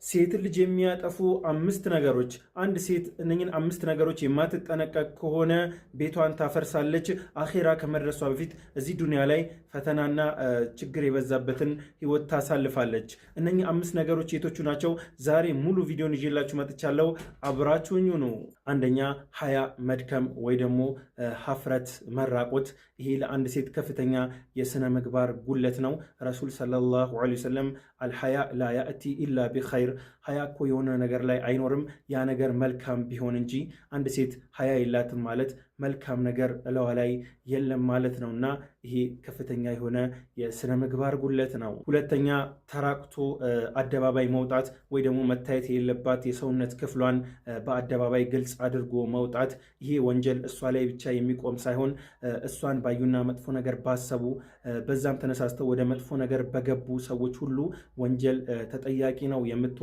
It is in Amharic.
ሴት ልጅ የሚያጠፉ አምስት ነገሮች። አንድ ሴት እነኝን አምስት ነገሮች የማትጠነቀቅ ከሆነ ቤቷን ታፈርሳለች። አኼራ ከመድረሷ በፊት እዚህ ዱንያ ላይ ፈተናና ችግር የበዛበትን ህይወት ታሳልፋለች። እነኚህ አምስት ነገሮች የቶቹ ናቸው? ዛሬ ሙሉ ቪዲዮን ይዤላችሁ መጥቻለሁ። አብራችሁኝ ሁኑ። አንደኛ ሀያ መድከም ወይ ደግሞ ሀፍረት መራቆት። ይሄ ለአንድ ሴት ከፍተኛ የስነ ምግባር ጉለት ነው። ረሱል صلى الله عليه وسلم الحياء لا يأتي إلا بخير፣ ሀያ እኮ የሆነ ነገር ላይ አይኖርም ያ ነገር መልካም ቢሆን እንጂ። አንድ ሴት ሀያ የላትም ማለት መልካም ነገር እለዋ ላይ የለም ማለት ነው እና ይሄ ከፍተኛ የሆነ የስነ ምግባር ጉለት ነው። ሁለተኛ ተራቁቶ አደባባይ መውጣት ወይ ደግሞ መታየት የሌለባት የሰውነት ክፍሏን በአደባባይ ግልጽ አድርጎ መውጣት። ይሄ ወንጀል እሷ ላይ ብቻ የሚቆም ሳይሆን እሷን ባዩና መጥፎ ነገር ባሰቡ፣ በዛም ተነሳስተው ወደ መጥፎ ነገር በገቡ ሰዎች ሁሉ ወንጀል ተጠያቂ ነው የምትሆነው።